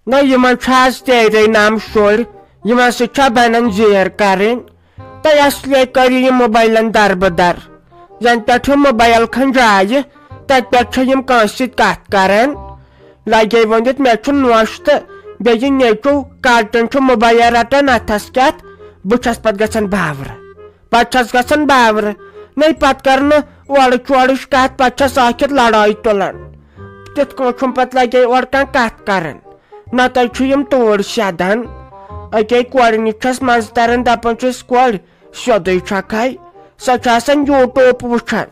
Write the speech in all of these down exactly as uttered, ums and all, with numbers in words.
نہ، یِمن چھُ آز تیرے نام شُرۍ، یِمن سۭتۍ چھا بنان زیر کرٕنۍ؟ تہٕ اصلی کٔرِو یہِ موبایلن دربہٕ در۔ ینہٕ پٮ۪ٹھ یہِ موبایل کھن جایہِ، تتہِ پٮ۪ٹھ چھِ یِم کٲنٛسہِ سۭتۍ کتھ کران۔ لگے ؤنِتھ، مےٚ چھُ نوش تہٕ بیٚیہِ نیٚچو کاٹن چھُ موبایل رٹان اتھس کٮ۪تھ، بہٕ چھس پتہٕ گژھان باورٕ۔ پتہٕ چھس گژھان باورٕ۔ نَے پتہٕ کرنہٕ اورٕ چورٕچ کتھ، پتہٕ چھس ٲکھِتھ لڑٲے تُلان۔ تِتھ کٲٹھۍ چھُم پتہٕ لگے اورٕ کانٛہہ کتھ کران۔ نتہٕ چھُ یِم توٗرۍ سیدان۔ أکے کورِ نِش چھس منٛزٕ تران، دپان چھُس، کورِ، سیوٚدُے چھکھے، سۄ چھِ آسان YouTube وٕچھان۔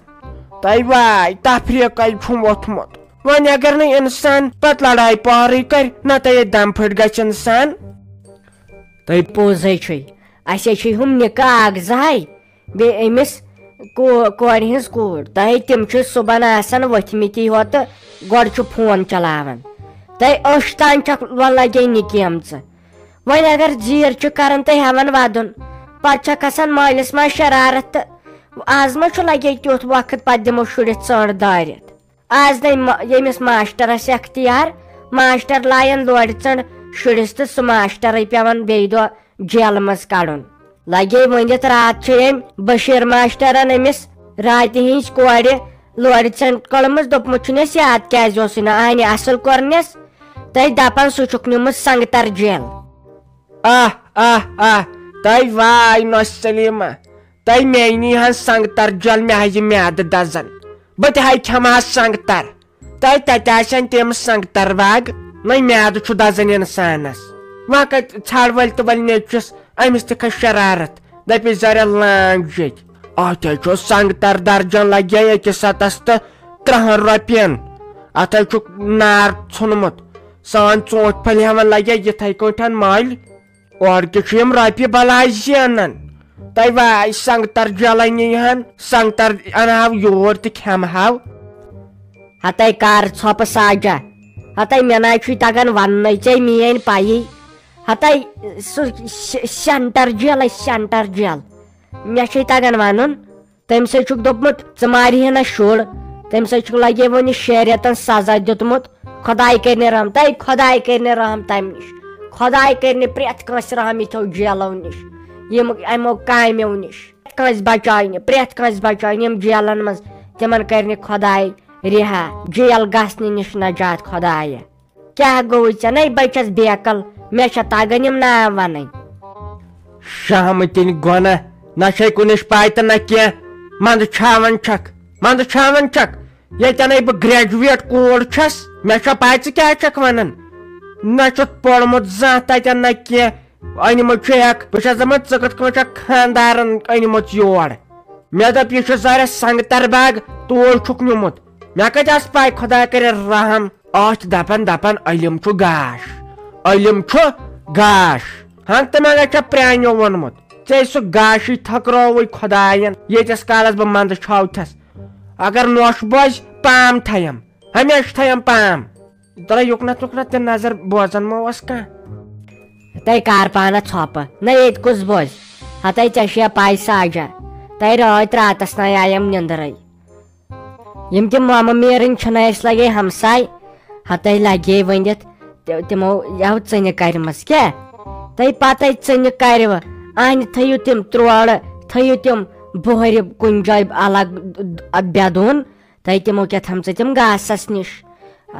تۄہہِ واے تفریٖقے چھُم ووٚتھمُت۔ وۄنۍ اگر نہٕ انسان پتہٕ لڑایہِ پارٕے کرِ، نتہٕ ییٚتہِ دم پھٔٹۍ گژھِ انسان۔ تۄہہِ پوٚزے چھُے، اسے چھُے ہُم نکاح اکھ زٕ ہاے، بیٚیہِ أمِس کو-، کورِ ہٕنٛز کوٗر۔ تۄہہِ تِم چھِ صُبحن آسان ؤتھمٕتی ہوتہٕ گۄڈٕ چھُ فون چلاوان۔ تۄہہِ أچھ تام چھکھ وۄنۍ لگے نِکیمژٕ۔ وۄنۍ اگر زیٖر چھُ کران تہٕ ہٮ۪وان ودُن، پتہٕ چھکھ کھسان مٲلِس ماجہِ شرارت تہٕ از ما چھُ لگے تیُتھ وقت پتہٕ دِمو شُرِس ژٔنٛڈ دٲرِتھ۔ از نے ما-، ییٚمِس ماسٹرس اختیار، ماسٹر لایَن لورِ ژٔنٛڈ شُرِس تہٕ سُہ ماسٹرے پٮ۪وان بیٚیہِ دۄہ جیلہٕ منٛز کڑُن۔ لگے ؤنِتھ راتھ چھِ أمۍ بشیٖر ماسٹرن أمِس راتہِ ہٕنٛز کورِ لورِ ژٔنٛڈ کٔڑمٕژ، دوٚپمُت چھُنس یاد کیازِ اوسُے نہٕ آنہِ اصل کوٚرنس۔ تہٕ دپان سُہ چھُکھ نیوٗمُت سنگتر جیل۔ آہ، آہ، آہ، تۄہہِ واے نۄش سلیمہ، تۄہہِ میٛٲنی ہن سنگتر جل مےٚ ہا یہِ میادٕ دزان۔ بہٕ تہِ ہا کھٮ۪مہٕ ہا سنگتر۔ تۄہہِ تتہِ آسن تِم سنگتر باغ، نَے میادٕ چھُ دزان انسانس۔ وۄنۍ کتہِ ژھانٛڈ ؤلۍ تہٕ ؤلۍ نیٚچوِس، أمِس تہِ کھژ شرارت، دپہِ زریا لانج ییٚتہِ۔ اتھ ہے چھُ سنگتر درجن لگے أکِس ہتس تہٕ ترٕہن رۄپین۔ اتھ ہے چھُکھ نار ژھُنمُت۔ سٲنۍ ژوٗنٛٹھۍ پھٔلۍ ہٮ۪وان لگے یِتھے کٲٹھۍ مٔلۍ۔ اورٕ تہِ چھِ یِم رۄپیہِ بلاے زینان۔ تۄہہِ واے سنگتر جلے نِیہِ ہن، سنگتر انہاو یور تہٕ کھٮ۪مہٕ ہاو۔ ہتے کر ژھۄپہٕ ساجا، ہتے مےٚ ناے چھُے تگان وننَے، ژےٚ میٲنۍ پَیی۔ ہتے سُہ ش-، سینٹر جیل، سینٹر جیل، مےٚ چھُے تگان ونُن۔ تٔمۍ سٕے چھُکھ دوٚپمُت، "ژٕ مارِ ہے نہ شُر۔" تٔمۍ سٕے چھُکھ لگے وۄنۍ شیٚن رٮ۪تن سزا دیُتمُت۔ خۄداے کٔرنہِ رحم، تَے خۄداے کٔرنہِ رحم تَمہِ نِش۔ خۄداے کٔرنہِ پرٛٮ۪تھ کٲنٛسہِ رحم یِتھیو جیلو نِش، یِم اَمو کامیو نِش۔ پرٛٮ۪تھ کٲنٛسہِ بچاونہِ، پرٛٮ۪تھ کٲنٛسہِ بچاونہِ یِم جیلن منٛز، تِمن کٔرنہِ خۄداے رِہا، جیل گژھنہِ نِش نجات خۄدایہ۔ کیٛاہ گوٚوُے ژےٚ؟ نَے بہٕ چھَس بیکل، مےٚ چھےٚ تَگان یِم ناو وَنٕنۍ۔ شہمہٕ تِنۍ گۄنہ، نہ چھے کُنِچ پاے تہٕ نہ کینٛہہ۔ منٛدٕ چھاوان چھکھ، منٛدٕ چھاوان چھکھ۔ ییٚتٮ۪نے بہٕ گریجویٹ کوٗر چھَس، مےٚ چھےٚ پاے ژٕ کیٛاہ چھکھ وَنان۔ نہ چھُتھ پوٚرمُت زانٛہہ تَتٮ۪ن نہ کینٛہہ۔ أنمٕژ چھُ ہٮ۪کھ، بہٕ چھَس دَپان ژٕ کِتھ کٔنۍ چھَکھ خانٛدارَن أنمٕژ یور۔ مےٚ دوٚپ یہِ چھُ ظٲہرہ سنٛگتر باغ، توٗرۍ چھُکھ نیوٗمُت۔ مےٚ کتہِ آسہٕ پاے خۄداے کرِ رحم۔ اتھ دپان دپان علم چھُ گاش، علم چھُ گاش۔ ہنگ تہٕ منگے چھا پرانیو ووٚنمُت، ژےٚ سُہ گاشٕے تھکرٲوٕے خۄداین۔ ییٖتِس کالس بہٕ منٛدٕ چھاوتھس، اگر نوش بوزِ، پام تھایم، ہمیشہٕ تھایم پام۔ ترٛا یُکنتھ یُکنتھ تہِ نظر، بوزان ما اوس کانٛہہ؟ تَے کار پانہ ژھۄپہٕ، نہ ییٚتہِ کُس بوزِ؟ ہتے ژےٚ چھےٚ پاے ساجا، تَے رٲتۍ راتس نَے آیم نِندرے۔ یِم تِم مامہٕ میرٕنۍ چھِنہٕ اَسہِ لگے ہمساے، ہتے لگے ؤنِتھ تہِ-، تِمو یَو ژٕنہِ کرِمَژ کیٛاہ؟ تَے پتے ژٕنہِ کرِوٕ، اَہنہِ تھٲیِو تِم ترٛوڑٕ، تھٲیِو تِم بۄہرِ کُنہِ جایہِ الگ بٮ۪دُن، تَے تِمو کیٛاہ تھٲمژٕ تِم گاسس نِش۔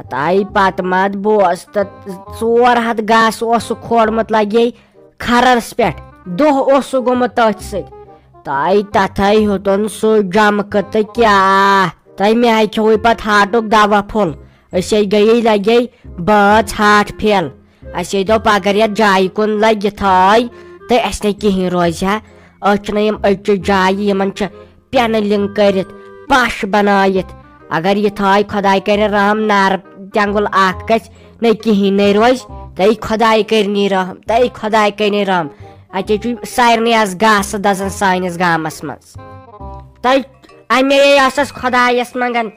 ہتے پتہٕ مت بوز تہٕ ژور ہتھ گاسہٕ اوسُکھ کھولمُت لگے کھررس پٮ۪ٹھ، دۄہ اوسُکھ گوٚمُت تٔتھۍ سۭتۍ۔ تَے تَتھَے ہیوٚتُن سُہ جمکہٕ تہٕ کیٛاہ، تَے مےٚ ہَے کھیوٚوُے پَتہٕ ہاٹُک دوا پھوٚل۔ أسے گٔیے لَگے بٲژ ہاٹھ فیل۔ اَسے دوٚپ اگر یَتھ جایہِ کُن لَگہِ تھاے تہٕ اَسہِ نَے کِہیٖنۍ روزِ ہا۔ أتھۍ چھِنہ یِم أزچہِ جایہِ، یِمَن چھِ پٮ۪نہٕ لِنٛگ کٔرِتھ، پَش بَنٲیِتھ۔ اگر یہِ تھاے خۄداے کَرِ رحم، نارٕ تٮ۪نٛگُل اَکھ گژھِ، نَے کِہیٖنۍ نَے روزِ، تَے خۄداے کَرِ نی رحم، تَے خۄداے کَرِ نی رحم۔ اَتے چھُ سارنٕے آز گاسہٕ دَزان سٲنِس گامَس منٛز۔ تَے اَمے ٲسَس خۄدایَس منٛگان،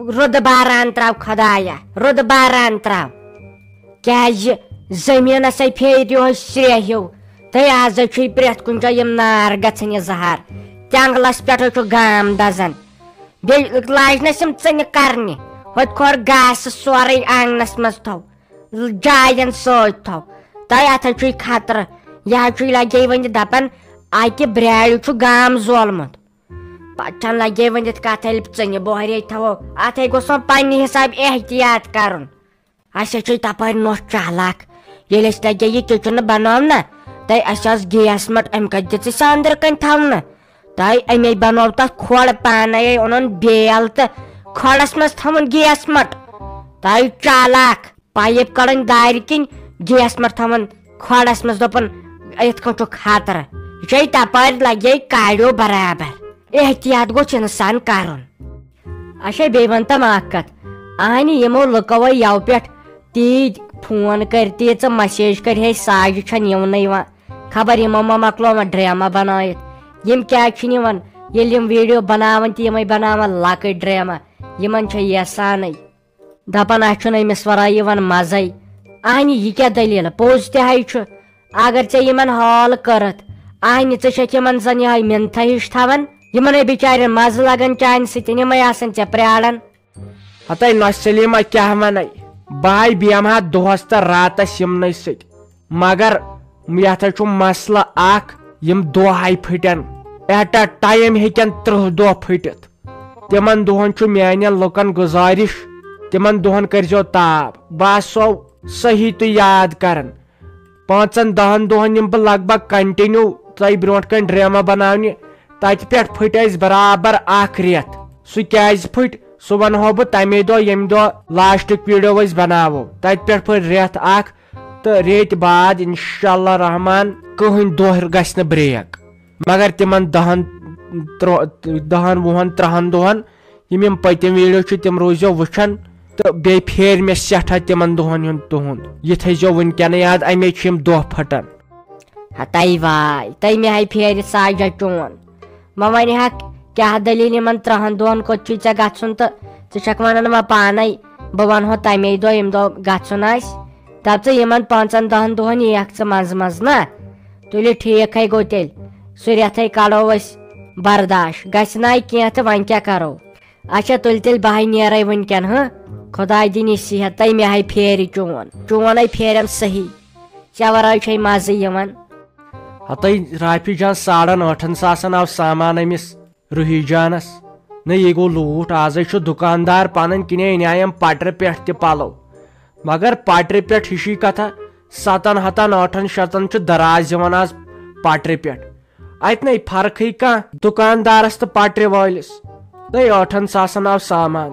رُدٕ باران ترٛاو خۄدایا، رُدٕ باران ترٛاو۔ کیٛازِ زٔمیٖنَسَے پھیرِ یِہوٚے سرٛیٚہہ ہیوٗ، تہٕ آز چھُے پرٛٮ۪تھ کُنہِ جایہِ یِم نار گژھان یہِ زہر۔ تٮ۪نٛگلَس پٮ۪ٹھ چھُ گام دَزان۔ بیٚیہِ لاجنَس یِم ژٕنہِ کَرنہِ، ہوٚتہِ کھور گاسہٕ سورُے آنٛگنَس منٛز تھوٚو۔ جاین سۭتۍ تھاو۔ تۄہہِ اتھ حظ چھُے خطرٕ، یہِ حظ چھُے لگے وۄنۍ دپان اکہِ برٛارِ چھُ گام زولمُت۔ پتہٕ چھَنہٕ لگے ؤنِتھ کتھ، ییٚلہِ ژٕنہِ بۄہرے تھاوو، اتھ ہے گوٚژھ وۄنۍ پننہِ حساب احتیاط کرُن۔ اسہِ حظ چھُے تپٲرۍ نوٚش چالاک، ییٚلہِ أسۍ لگے یہِ کِچنہٕ بناونہ، تہٕ اسہِ آسہٕ گیس مٹ، أمۍ کتہِ دِژ أسۍ أنٛدرٕ کنہِ تھاونہٕ؟ تہٕ أمے بنوو تتھ کھۄڑ پانے، اوٚنُن بیل تہٕ کھۄڑس منٛز تھاوُن گیس مٹ۔ تہٕ چالاک، پایپ کڑٕنۍ دارِ کِنۍ، گیس مٹ تھاوُن کھۄڑس منٛز، دوٚپُن، یِتھ کٔنۍ چھُ خطرٕ۔ یہِ چھے تپٲرۍ لگے کاڑیو برابر۔ احتیاط گوٚژھ انسان کرُن۔ اچھا، بیٚیہِ ون تم اکھ کتھ۔ اہنہِ یِمو لُکو یَوٕ پٮ۪ٹھ تیٖتۍ فون کٔرۍ، تیٖژٕ مسیج کٔرۍ، ہے ساجہِ چھنہٕ یِونٕے یِوان۔ خبر یِمو ما مۄکلو وۄنۍ ڈرامہ بنٲیِتھ۔ یِم کیازِ چھِنہٕ یِوان؟ ییٚلہِ یِم ویڈیو بناون تہِ یِمے بناون لۄکٕٹۍ ڈرامہ، یِمن چھےٚ یژھانٕے۔ دپان، اسہِ چھُنہٕ أمِس ورٲے یِوان مزے۔ اہنہِ، یہِ کیٛاہ دٔلیٖل؟ پوٚز تہِ ہے چھُ۔ اگر ژےٚ یِمن حال کٔرٕتھ، اہنہِ، ژٕ چھکھ یِمن زن یِہے مِنتھا ہِش تھاوان۔ یِمن ہے بِچارٮ۪ن مزٕ لگان چانہِ سۭتۍ، یِمے آسان ژےٚ پرٛاران۔ ہتے نۄشہِ سلیمہ، کیٛاہ ونے؟ بہٕ ہاے بیٚہمہٕ ہا دۄہس تہٕ راتس یِمنٕے سۭتۍ، مگر یتھ ہے چھُ مسلہٕ اکھ، یِم دۄہ ہاے پھٕٹن، at a time ہیٚکن ترٕٛہ دۄہ پھٕٹِتھ۔ تِمن دۄہن چھُ میانٮ۪ن لُکن گُزٲرِش، تِمن دۄہن کٔرۍزیو تاب۔ بہٕ آسو صحیح تہٕ یاد کران۔ پانٛژن دہن دۄہن یِم بہٕ لگ بگ continue تۄہہِ برونٛٹھ کنہِ ڈرامہ بناونہِ، تتہِ پٮ۪ٹھ پھٕٹۍ اسہِ برابر اکھ رٮ۪تھ۔ سُہ کیازِ پھٕٹۍ، سُہ ونہو بہٕ تمے دۄہ، ییٚمہِ دۄہ لاسٹُک ویڈیو أسۍ بناوو۔ تتہِ پٮ۪ٹھ پھٕٹۍ رٮ۪تھ اکھ، تہٕ ریٚتۍ بعد انشاءاللہ رحمان کٕہٕنۍ دۄہ گژھِ نہٕ break۔ مگر تِمن دہن، ترٛو-، دہن، وُہن، ترٛہن دۄہن یِم یِم پٔتِم ویڈیو چھِ، تِم روٗزیو وٕچھان، تہٕ بیٚیہِ پھیرِ مےٚ سٮ۪ٹھاہ تِمن دۄہن ہُنٛد تُہُنٛد۔ یہِ تھٲیزیو وٕنکٮ۪نٕے یاد، اَمے چھِ یِم دۄہ پھٹان۔ ہتاے واے، تٔمۍ ہاے پھیرِ ساجا چون۔ وۄنۍ ونہِ ہا، کیٛاہ دٔلیٖل یِمن ترٛہن دۄہن کوٚت چھُے ژےٚ گژھُن تہٕ ژٕ چھکھ ونان وۄنۍ پانے، بہٕ ونہو تمے دۄہ ییٚمہِ دۄہ گژھُن آسہِ۔ دپ ژٕ یِمن پانٛژن دہن دۄہن یِیَکھ ژٕ منٛزٕ منٛزٕ نا؟ تُلہِ ٹھیٖک ہے گوٚو تیٚلہِ، سُہ رٮ۪تھے کڑو أسۍ برداش، گژھِ نہ کینٛہہ تہٕ وۄنۍ کیٛاہ کرو؟ اچھا، تُلہِ تیٚلہِ بہٕ ہاے نیرے وٕنکٮ۪ن، ہہ؟ خۄداے دِنی صحت، تٔمۍ ہاے پھیرِ چون، چون ہے پھیرٮ۪م صحیح، ژےٚ ورٲے چھے مزٕ یِوان۔ ہتٕے رافی جان، ساڑن ٲٹھن ساسن آو سامان أمِس روحی جانس۔ نہ، یہِ گوٚو لوٗٹھ، آزے چھُ دُکاندار پنٕنۍ کِنے انیایم پٹرِ پٮ۪ٹھ تہِ پلو۔ مگر پٹرِ پٮ۪ٹھ ہِشی کتھا، ستن ہتن ٲٹھن شتن چھُ دراز یِوان آز پٹرِ پٮ۪ٹھ۔ اتہِ نے فرقٕے کانٛہہ دُکاندارس تہٕ پٹرِ وٲلِس۔ تہٕ ٲٹھن ساسن آو سامان۔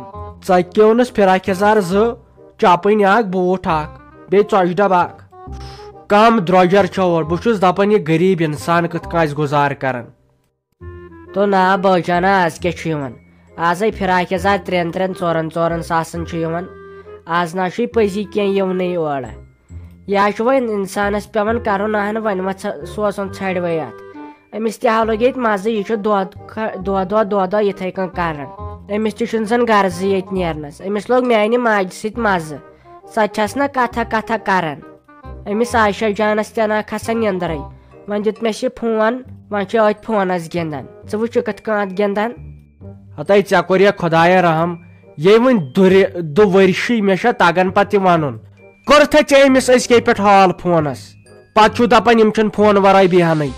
ژکیونس فراک یزار زٕ، چپٕنۍ اکھ، بوٗٹھ اکھ، بیٚیہِ ژۄچہِ ڈبہٕ اکھ۔ کم درۄجر چھا اورٕ؟ بہٕ چھُس دپان، یہِ غریب انسان کِتھ کٔنۍ آسہِ گُزارٕ کران۔ تو نا بٲجانا، از کیٛاہ چھُ یِوان؟ ازے فراک یزار ترٛٮ۪ن ترٛٮ۪ن ژورن ژورن ساسن چھُ یِوان۔ از نا چھُے پٔزی کینٛہہ یِونٕے اورٕ۔ یہِ حظ چھُ وۄنۍ انسانس پٮ۪وان کرُن، اہن وۄنۍ ما ژھ-، سوزُن ژھرِوے اتھ۔ أمِس تہِ ہا لوٚگ ییٚتہِ مزٕ، یہِ چھُ دۄد خ-، دۄہ دۄہ دۄہ دۄہ یِتھے کٔنۍ کران۔ أمِس تہِ چھُنہٕ زن غرضٕے ییٚتہِ نیرنس۔ أمِس لوٚگ میانہِ ماجہِ سۭتۍ مزٕ، سۄ تہِ چھس نہ کتھا کتھا کران۔ أمِس عایشہ جانس تہِ نہ کھسان نیندرے۔ وۄنۍ دیُت مےٚ یہِ فون، وۄنۍ چھُ أتھۍ فونس گِنٛدان۔ ژٕ وٕچھ یہِ کِتھ کٔنۍ اتھ گِنٛدان۔ ہتے ژےٚ کوٚر یا خۄدایا رحم، یے وۄنۍ دُرِ دُ ؤرشی مےٚ چھا تگان پتہٕ یہِ ونُن۔ کوٚرتھا ژےٚ أمِس أزکے پٮ۪ٹھ حال فونس؟ پتہٕ چھُو دپان یِم چھِنہٕ فون ورٲے بیہنٕے۔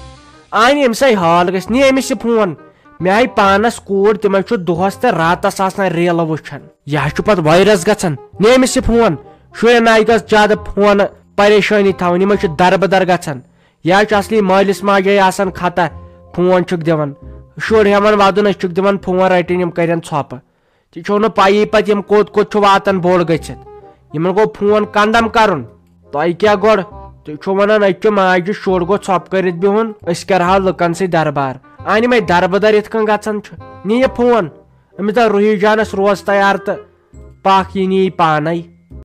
آے نہٕ أمِس آے حال گژھِ، نہِ أمِس یہِ فون۔ مےٚ آے پانس کوٗر، تِمے چھُ دۄہس تہٕ راتس آسان ریلہٕ وٕچھان۔ یہِ حظ چھُ پتہٕ وایرس گژھان۔ نہِ أمِس یہِ فون۔ شُرٮ۪ن آے گژھِ زیادٕ فون پریشٲنی تھاوٕنۍ، یِمے چھِ دربٕدر گژھان۔ یا چھُ اصلی مٲلِس ماجے آسان خطا، فون چھُکھ دِوان۔ شُر ہٮ۪وان ودُن، أسۍ چھِکھ دِوان فون، رٔٹِنۍ یِم کٔرِن ژھۄپہٕ۔ تہِ چھو نہٕ پَیی پتہٕ یِم کوٚت کوٚت چھُ واتان بوٚڑ گٔژھِتھ۔ یِمن گوٚو فون کنڈم کرُن۔ تۄہہِ کیٛاہ گۄڈٕ؟ تُہۍ چھِو ونان أکہِ ماجہِ شُر گوٚو ژھۄپہٕ کٔرِتھ بِہُن، أسۍ کرہاو لُکن سۭتۍ دربار۔ اَنہِ مےٚ دربٕدر یِتھ کٔنۍ گژھان چھُ۔ نہِ یہِ فون۔ أمِس دَپ روحی جانس روز تیار تہٕ پکھ، یہِ نی پانے۔